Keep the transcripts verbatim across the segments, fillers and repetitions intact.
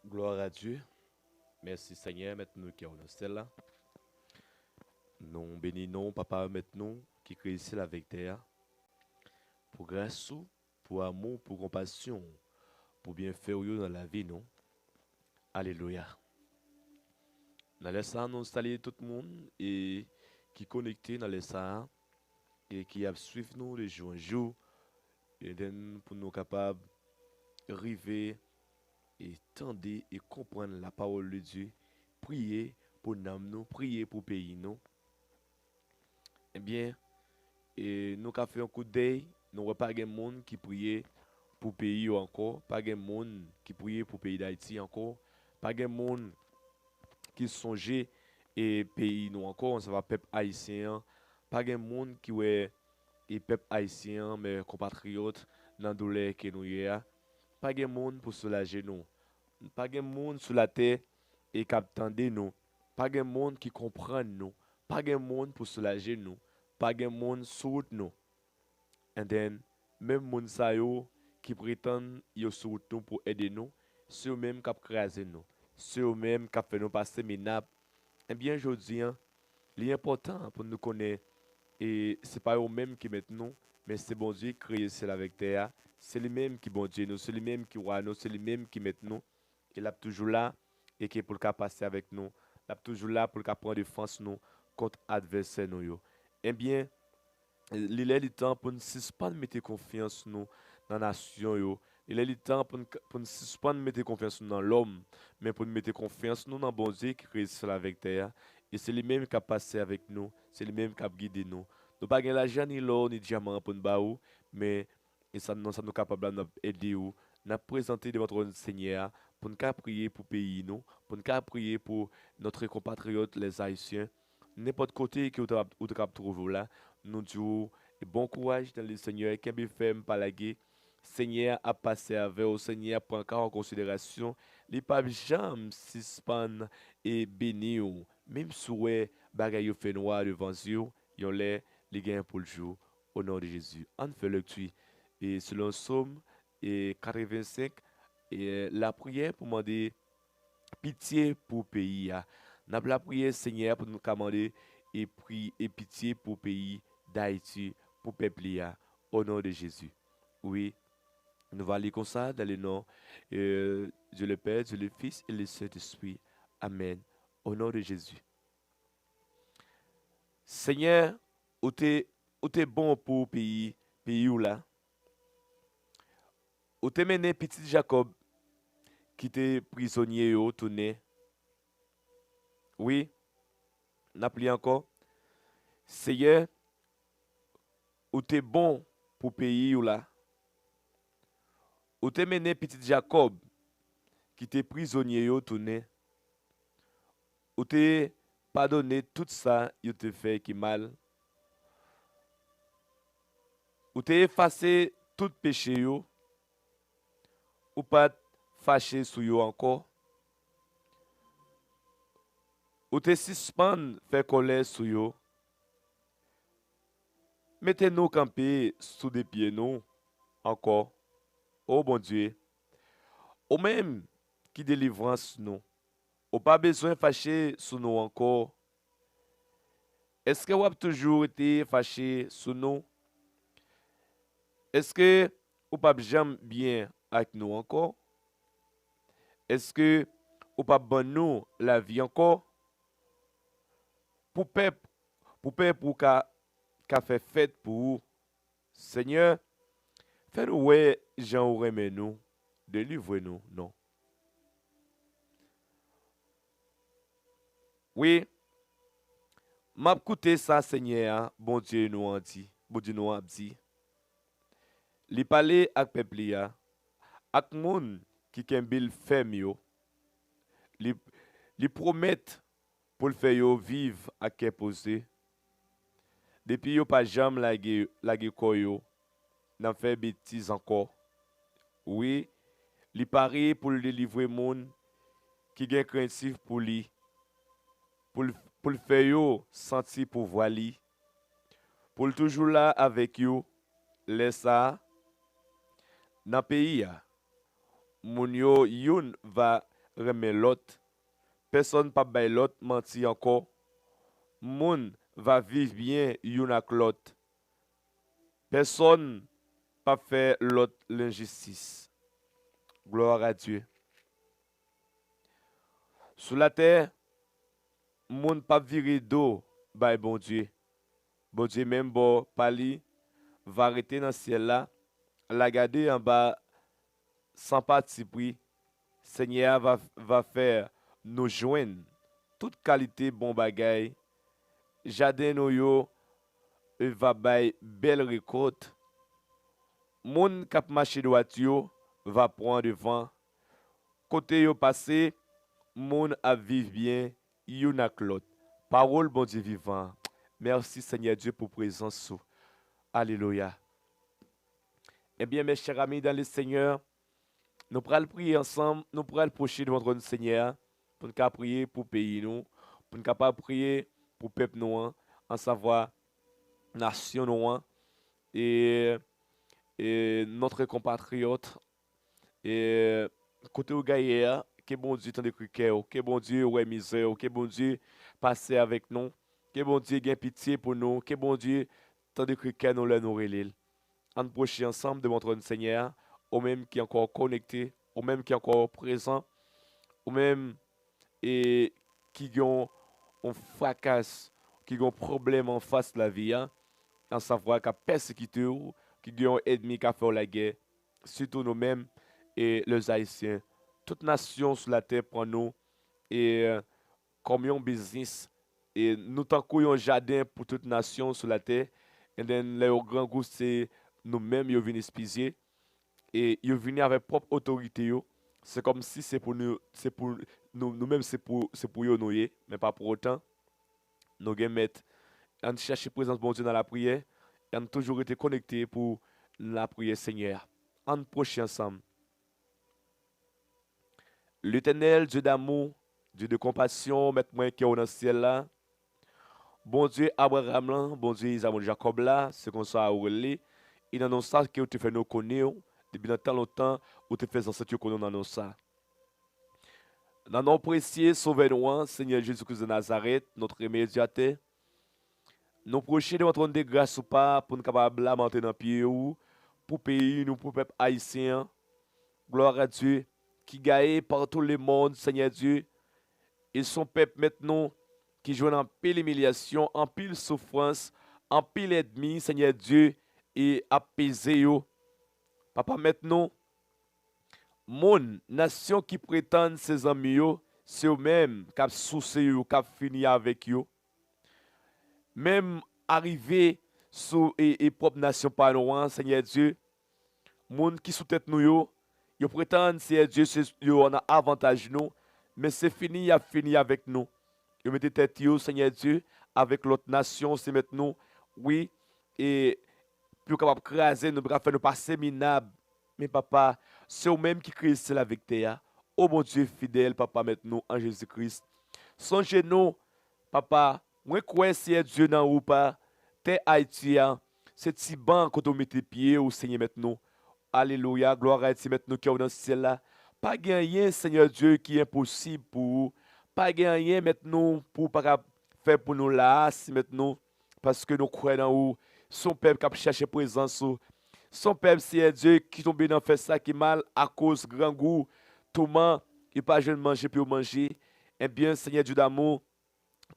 Gloire à Dieu. Mèsi Senyè, Mèt nou ki nan syèl la. Nou beni non Papa Mèt nou ki kreye syèl avèk tè a. Pou gras ou, pou amou, pou konpasyon, pou byenfè w yo nan lavi nou. Alelouya. Nan lè sa a, nou salye tout moun e ki konekte nan lè sa a e ki ap swiv nou de jou an jou, e pou nou kapab rive e tande e konprann la parole de Dieu, priye pou nanm nou, priye pou peyi nou. Ebyen, e nou ka fè yon kout dèy, nou wè pa gen moun ki priye pou peyi yo ankò, pa gen moun ki priye pou peyi Dayiti ankò, pa gen moun ki sonje e peyi nou ankò, sa va pèp ayisyen an, pa gen moun ki wè e pèp ayisyen an, men konpatriyòt nan doulè ke nou ye a, pa gen moun pou soulaje nou, pa gen moun sou latè e k ap tande nou, pa gen moun ki konprann nou, pa gen moun pou soulaje nou, pa gen moun sou wout nou. And then, menm moun sa yo ki pretann yo sou wout nou pou ede nou, se yo menm k ap kraze nou, se yo menm k ap fè nou pase minab. Ebyen, jodi a, li enpòtan pou nou konnen, e se pa yo menm ki mèt nou, men se Bondye ki kreye syèl avèk tè a. Se li menm ki Bondye nou, se li menm ki wa nou, se li menm ki mèt nou. E l ap toujou la, e ke pou l ka pase avèk nou. L ap toujou la pou l ka pran defans nou kont advèsè nou yo. Ebyen, li lè li tan pou n sispann mete konfyans nou nan nasyon yo. Li lè li tan pou n, pou n sispann mete konfyans nou nan lòm, men pou n mete konfyans nou nan Bondye ki kreye syèl avèk tè a. E se li menm k ap pase avèk nou, se li menm k ap gide nou. Nou pa gen lajan, ni lò, ni dyaman pou n ba ou, men e sa, nan sa nou kapab la, n ap ede w. N ap prezante devan twòn Senyè a pou n ka priye pou peyi nou, pou n ka priye pou notre compatriote les Haïtiens. Nenpòt kote ke ou ta, ou ta kab twouve w la, nou di w bon kouraj dans le Seigneur, kenbe fèm, pa lage. Senyè a ap pase avè w, Senyè a pran ka w an konsiderasyon, li p ap janm sispann e beni w. Menm si w wè bagay yo fè nwa devan zye w, yon lè li gen pou l jou, o non de Jezi. Ann fè lekti e selon Sòm e katrevensenk, e lapriyè pou mande pitye pou peyi a. N ap lapriyè Senyè a pou nou ka mande e pri, e pitye pou peyi Dayiti, pou pèp li a, o non de Jezi. Wi, nou va li konsa, dans le nom, euh, Dieu le Père, Dieu le Fils et le Saint-Esprit. Amèn. O non de Jezi. Senyè, ou te, ou te bon pou peyi, peyi w la. Ou te mennen pitit Jakòb ki te prizonye yo tounen. Wi, n ap li ankò. Seyè, ou te bon pou peyi w la. Ou te mennen pitit Jakòb ki te prizonye yo tounen. Ou te padone tout sa yo te fè ki mal. Ou te efase tout peche yo. Ou pa t fache sou yo ankò. Ou te sispann fè kòlè sou yo. Mete nou kanpe sou de pye nou ankò, o Bondye, ou menm ki delivrans nou. Ou pa bezwen fache sou nou ankò. Èske w ap toujou rete fache sou nou? Èske ou p ap janm byen ak nou ankò? Èske ou p ap ban nou lavi ankò? Pou pèp, pou pèp ou ka, ka fè fèt pou ou. Senyè, fè nou wè jan ou renmen nou, delivre nou, non. Wi, m ap koute sa Senyè a, Bondye nou an di, Bondye nou ap di. Li pale ak pèp li a, ak moun ki kenbe l fèm yo. Li, li pwomèt pou l fè yo viv ak kè poze. Depi yo pa janm lage, lage kò yo nan fè betiz ankò. Wi, li pare pou l delivre moun ki gen krentif pou li, pou l, pou l fè yo santi pouvwa li, pou l toujou la avèk yo. Lè sa a, nan peyi a, moun yo youn va renmen lòt. Pèsonn p ap bay lòt manti ankò. Moun va viv byen youn ak lòt. Pèsonn p ap fè lòt lenjistis. Gloire à Dieu. Sou latè, moun p ap vire do bay Bondye. Bondye menm bò pa li va rete nan syèl la, l a gade anba san patipri. Senyè a va, va fè nou jwenn tout kalite bon bagay. Jaden nou yo va bay bèl rekòt. Moun k ap mache dwat yo va pran devan. Kote yo pase, moun ap viv byen youn ak lòt. Pawòl Bondye vivan. Mèsi, Senyè Dye, pou prezans ou. Alelouya. Ebyen, mes chers amis dans le Seigneur, nou pral priye ansanm, nou pral pwoche devan twòn Senyè a, pou n ka priye pou peyi nou, pou n kapab priye pou pèp nou an, ansavwa nasyon nou an, e, e notre compatriote, e kote w gaye a, ke Bondye tande kri kè w, ke Bondye wè mizè w, ke Bondye pase avèk nou, ke Bondye gen pitye pou nou, ke Bondye tande kri kè nou lè nou rele l. Ann pwoche ansanm devan twòn Senyè a, ou menm ki ankò konekte, ou menm ki ankò prezan, ou menm e ki gen yon, yon frakas, ki gen yon pwoblèm anfas lavi a, ansavwa k ap pèsekite w, ki gen yon ènmi k ap fè w lagè, sitou nou menm e les Haïtiens. Tout nasyon sou latè pran nou e kòm yon biznis, e nou tankou yon jaden pou tout nasyon sou latè. And then, lè yo grangou, se nou menm yo vin espizye, e yo vini avèk pwòp otorite yo. Se kòmsi se pou nou, se pou nou, nou menm se pou, se pou yo nou ye, men pa pou otan nou gen mèt. Ann chèche prezans Bondye nan lapriyè, e ann toujou rete konekte pou lapriyè Senyè a. Ann pwoche ansanm. Letènèl, Dye damou, Dye de konpasyon, Mèt mwen ki w nan syèl la, Bondye Abraram lan, Bondye Izamonn Jakòb la, se konsa ou rele, e nan non sa ke w te fè nou konnen w, depi nan tan lontan, ou te fè zansèt yo konnen w nan non sa. Nan non presye Sovè nou an, Senyè Jezi Kris de Nazarèt, notre Medyatè, nou pwoche devan twòn de gras ou pa pou n kapab lamante nan pye ou pou peyi nou, pou pèp ayisyen an. Gloire à Dieu, ki gaye partout le monde, Senyè Dye. E se yon pèp, Mèt nou, ki jwenn anpil imilyasyon, anpil soufrans, anpil ènmi, Senyè Dye, e ap peze yo. Papa, Mèt nou, moun, nasyon ki pretann se zanmi yo, se yo menm k ap souse yo, k ap fini avèk yo. Menm arive sou e, e pwòp nasyon pa nou an, Senyè Dye, moun ki sou tèt nou yo, yo pretann, Senyè Dye, se yo nan avantaj nou, men se fini y ap fini avèk nou. Yo mete tèt yo, Senyè Dye, avèk lòt nasyon, se Mèt nou, wi, e pou yo kapab kraze nou, pou yo kapab fè nou pase minab. Men Papa, se ou menm ki kreye syèl avèk tè a. O Bondye fidèl, Papa, Mèt nou an Jezi Kris, sonje nou, Papa, mwen kwè, Senyè Dye, nan ou pa, tè Ayiti a, se ti ban kote w mete pye w, Senyè Mèt nou. Alelouya, glwa a Dye, Mèt nou, ki w nan syèl la. Pa gen anyen, Senyè Dye, ki enposib pou ou. Pa gen anyen, Mèt nou, pou w pa ka fè pou nou la a, si Mèt nou, paske nou kwè nan ou. Se yon pèp k ap chèche prezans ou. Se yon pèp, Senyè Dye, ki tonbe nan fè sa ki mal akoz grangou, touman, yo pa jwenn manje pou yo manje. Ebyen, Senyè Dye damou,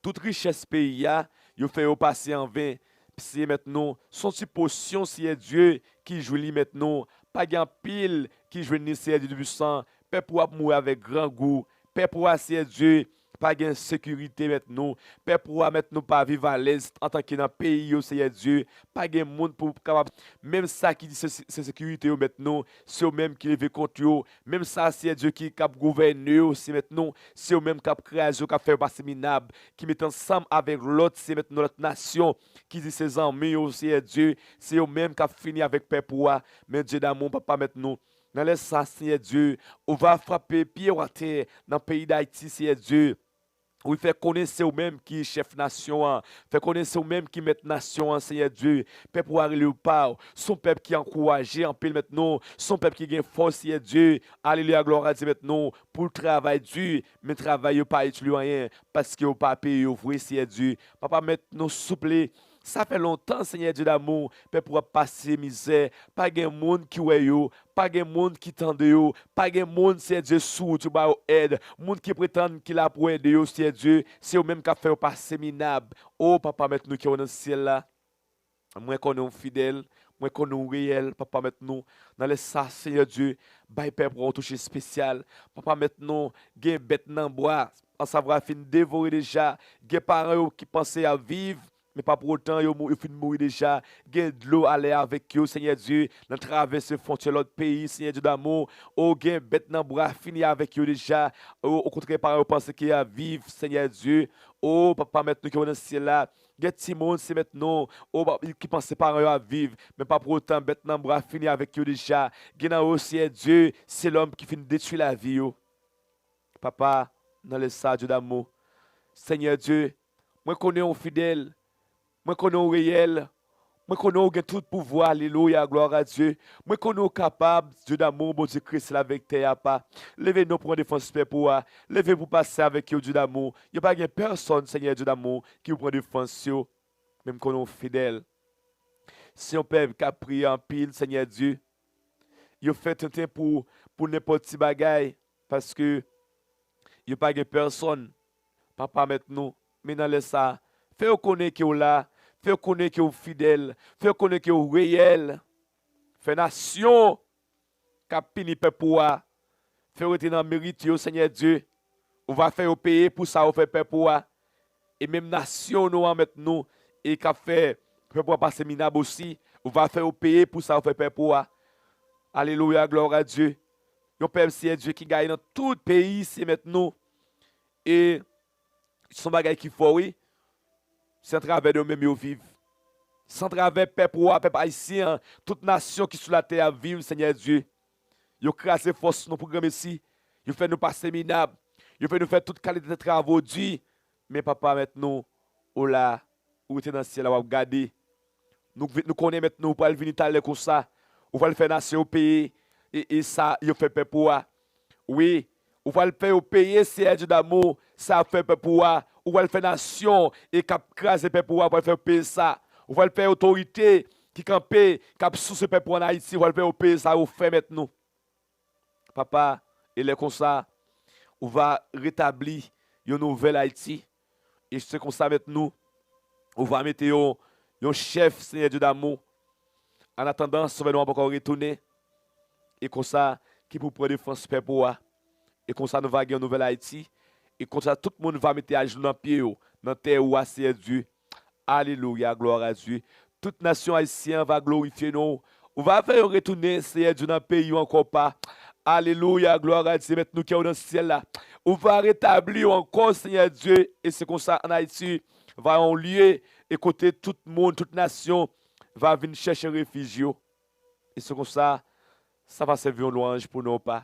tout richès peyi a, yo fè yo pase an ven. Senyè Mèt nou, se yon ti pòsyon, Senyè Dye, ki jwenn li, Mèt nou. Pa gen anpil ki jwenn li, Senyè Dye Toupisan. Pèp ou ap mouri avèk grangou. Pèp ou a, Senyè Dye, pa gen sekirite, Mèt nou. Pèp ou a, Mèt nou, pa viv alèz antanke nan peyi yo, Senyè Dye. Pa gen moun pou kapab, menm sa ki di se, se sekirite yo, Mèt nou, se yo menm ki leve kont yo. Menm sa, Senyè Dye, ki, k ap gouvène yo, se Mèt nou, se yo menm k ap kraze yo, k ap fè yo pase minab, ki mete ansanm avèk lòt, se Mèt nou, lòt nasyon, ki di se zanmi yo, Senyè Dye, se yo menm k ap fini avèk pèp ou a. Men Dye damou, Papa, Mèt nou, nan lè sa, Senyè Dye, ou va frape pye w atè nan peyi Dayiti, Senyè Dye. Wi, fè konnen se ou menm ki chèf nasyon an. Fè konnen se ou menm ki mèt nasyon an, Senyè Dye. Pèp ou a rele yo pa w. Se yon pèp ki ankouraje anpil, mèt nou. Se yon pèp ki gen fòs, Senyè Dye. Alelouya, glwa a Dye, mèt nou. Pou l travay di, men travay yo pa itil yo anyen, paske yo pa peye yo vre, Senyè Dye. Papa, mèt nou, souple, sa fè lontan, Senyè Dye damou, pèp ou ap pase mizè. Pa gen moun ki wè yo, pa gen moun ki tande yo, pa gen moun, Senyè Dye, sou wout yo ba yo èd. Moun ki pretann ki la pou ede yo, Senyè Dye, se yo menm k ap fè yo pase minab. O Papa, mèt nou ki w nan syèl la, mwen konnen w fidèl, mwen konnen w reyèl, Papa, mèt nou. Nan lè sa, Senyè Dye, bay pèp ou yon touche espesyal. Papa, mèt nou, gen bèt nan bwa, ansavwa fin devore deja. Gen paran yo ki panse y ap viv, men pa pou otan, yo, mou- yo fin mouri deja. Gen dlo ale avèk yo, Senyè Dye, nan travèse fwontyè lòt peyi, Senyè Dye damou. O, gen bèt nan bwa fini avèk yo deja. O, okontrè, paran yo panse ke y ap viv, Senyè Dye. O, Papa, mèt nou ki w nan syèl la. Gen timoun, se mèt nou, o, pa- ki panse paran yo ap viv, men pa pou otan, bèt nan bwa fini avèk yo deja. Gen nan yo, Senyè Dye, se lòm ki fin detwi lavi yo. Papa, nan lè sa, Dye damou, Senyè Dye, mwen konnen w fidèl, mwen konnen w reyèl, mwen konnen w gen tout pouvwa, alelouya, glwa a Dye. Mwen konnen w kapab, Dye damou, Bondye kreye syèl avèk tè a, pa. Leve non pou pran defans pèp ou a, leve pou pase avèk yo, Dye damou. Yo pa gen pèsòn, Senyè Dye damou, ki pou pran defans yo. Men m konnen w fidèl. Se yon pèp k ap priye anpil, Senyè Dye. Yo fè tenten pou, pou nenpòt ti bagay, paske yo pa gen pèsòn. Papa, mèt nou, men nan lè sa, fè yo konnen ke w la, fè yo konnen ke w fidèl, fè yo konnen ke w reyèl. Fè nasyon k ap pini pèp ou a, fè yo rete nan merit yo, Senyè Dye. Ou va fè yo peye pou sa yo fè pèp ou a. E menm nasyon nou an, mèt nou, e k ap fè pèp ou a pase minab osi, ou va fè yo peye pou sa yo fè pèp ou a. Alelouya, glwa a Dye. Yon pèp, Senyè Dye, ki gaye nan tout peyi, se mèt nou. E se yon bagay ki fò, wi. Se antravè de yo menm yo viv. Se antravè pèp ou a, pèp ayisyen an, tout nasyon ki sou latè ap viv, Senyè Dye. Yo kraze fòs nou pou granmesi. Yo fè nou pase minab. Yo fè nou fè tout kalite travo di. Men Papa, mèt nou, ou la, ou rete nan syèl la, w ap gade. Nou, nou konnen mèt nou, ou pral vini talè konsa. Ou pral fè nasyon yo peye e, e sa yo fè pèp ou a. Wi, ou pral fè yo peye, Seyè Dye damou, sa y ap fè pèp ou a. Ou pral fè nasyon e k ap kraze pèp ou a, ou pral fè yo peye sa. Ou pral fè otorite ki kanpe, k ap souse pèp ou an Ayiti, ou pral fè yo peye sa yo fè, mèt nou. Papa, e lè konsa, ou va retabli yon nouvèl Ayiti. E se konsa, mèt nou, ou va mete yon, yon chèf, Seyè Dye damou. Annatandan, Sovè nou an poko retounen. E konsa, ki pou pran defans pèp ou a. E konsa, nou va gen yon nouvèl Ayiti. E konsa, tout moun va mete ajenou nan pye yo, nan tè ou a, Seyè Dye. Alelouya, glwa a Dye. Tout nasyon ayisyen an va glorifye non w. Ou va fè yo retounen, Seyè Dye, nan peyi yo ankò, pa. Alelouya, glwa a Dye, mèt nou ki w nan syèl la. Ou va retabli yo ankò, Seyè Dye, e se konsa ann Ayiti va yon lye e kote tout moun, tout nasyon va vin chèche refij yo. E se konsa, sa va sèvi yon lwanj pou non w, pa.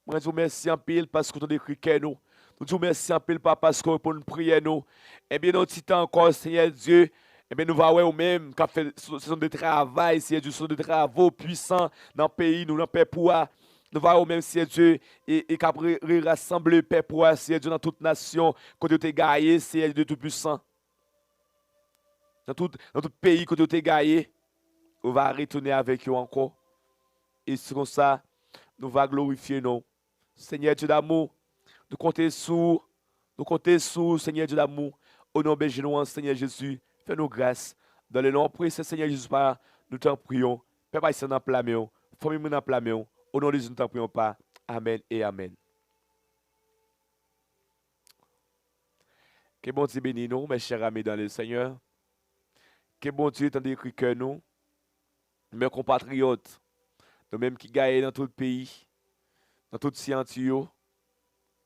Mwen di w mèsi anpil paske w tande kri kè nou. Nou di w mèsi anpil, pa, paske w reponn priyè nou. Ebyen, nan yon ti tan ankò, Seyè Dye, ebyen, nou va wè ou menm k ap fè sezon de travay, Seyè Dye, sezon de travo pwisan nan peyi nou, nan pèp ou a. Nou va wè ou menm, Seyè Dye, e, e k ap re-, rerasanble pèp ou a, Seyè Dye, nan tout nasyon, kote yo te gaye, Seyè Dye Toupisan. Nan tout, nan tout peyi kote yo te gaye, ou va retounen avèk yo ankò. E se konsa, nou va glorifye non w. Senyè Dye damou, nou konte sou ou, nou konte sou ou, Senyè Dye damou. O non byen nou an, Senyè Jezi, fè nou gras. Dan le non presye Senyè Jezi pa, nou t ap priye w. Pèp ayisyen nan pla men w, fanmi mwen nan pla men w. O non de Jezi, nou t ap priye w pa. Amèn e amèn. Ke Bondye beni nou, mes chers amis dans le Seigneur. Ke Bondye tande kri kè nou. Mes compatriotes, nou menm ki gaye nan tout peyi, nan tout ti Anti yo,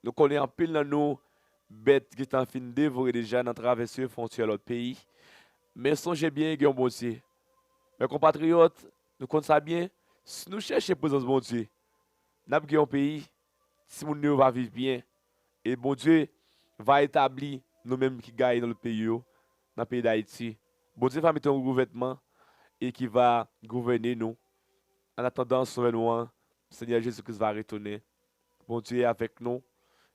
nou konnen anpil nan nou bèt gentan fin devore deja nan travèse fwontyè lòt peyi. Men sonje byen, gen yon Bondye. Mes compatriotes, nou konn sa byen, si nou chèche prezans Bondye, n ap gen yon peyi, timoun nou yo va viv byen. E Bondye, va etabli nou menm ki gaye nan lòt peyi yo, nan peyi Dayiti. Bondye va mete yon gouvènman e ki va gouvène nou. An atandan sovè nou an, Senyè Jezi Kris va retounen. Bondye avèk nou.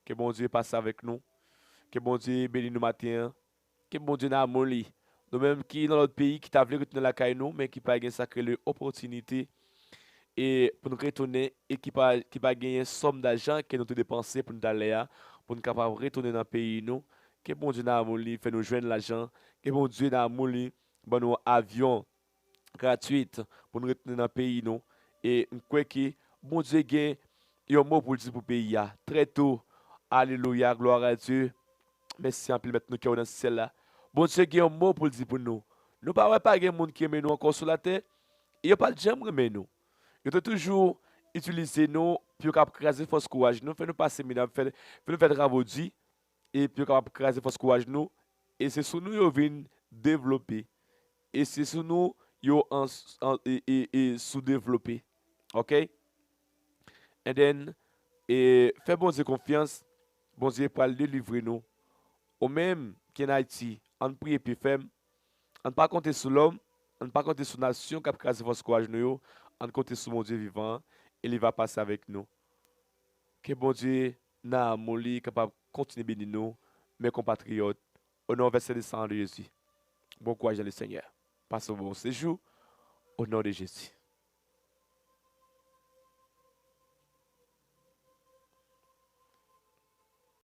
Ke Bondye pase avèk nou. Ke Bondye beni nou maten an. Ke Bondye nan amou li. Nou menm ki nan lòt peyi, ki ta vle retounen lakay nou, men ki pa gen sa k rele opòtinite e pou n retounen e ki pa, ki pa genyen sòm dajan ke nou te depanse pou n t ale a, pou n kapab retounen nan peyi nou. Ke Bondye nan amou li fè nou jwenn lajan. Ke Bondye nan amou li ban nou avyon gratwit pou n retounen nan peyi nou. E m kwè ke Bondye gen yon mo pou l di pou peyi a. Trè to, alelouya, glwa a Dye. Mèsi anpil, Mèt nou ki w nan syèl la. Bondye gen yon mo pou l di pou nou. Nou pa wè pa gen moun ki renmen nou ankò sou latè. E yo pa t janm renmen nou. Yo te toujou itilize nou pou yo kab kraze fòs kouraj nou, fè nou pase minab, fè, fè nou fè travo di, e pou yo kapab kraze fòs kouraj nou. E se sou nou yo vin devlope. E se sou nou yo an, an, e, e, e soudevlope. Ok? And then, e, fè Bondye konfyans. Bondye pral delivre nou. Ou menm ki an Ayiti, ann priye pye fèm. Ann pa konte sou lòm, ann pa konte sou nasyon k ap kraze fòs kouraj nou yo, ann konte sou Bondye vivan an, e li va pase avèk nou. Ke Bondye, nan amou li, kapab kontinye beni nou, mes compatriotes, au nom versé de sang de Jésus. Bon courage dans le Seigneur. Passez un bon séjour, au nom de Jésus.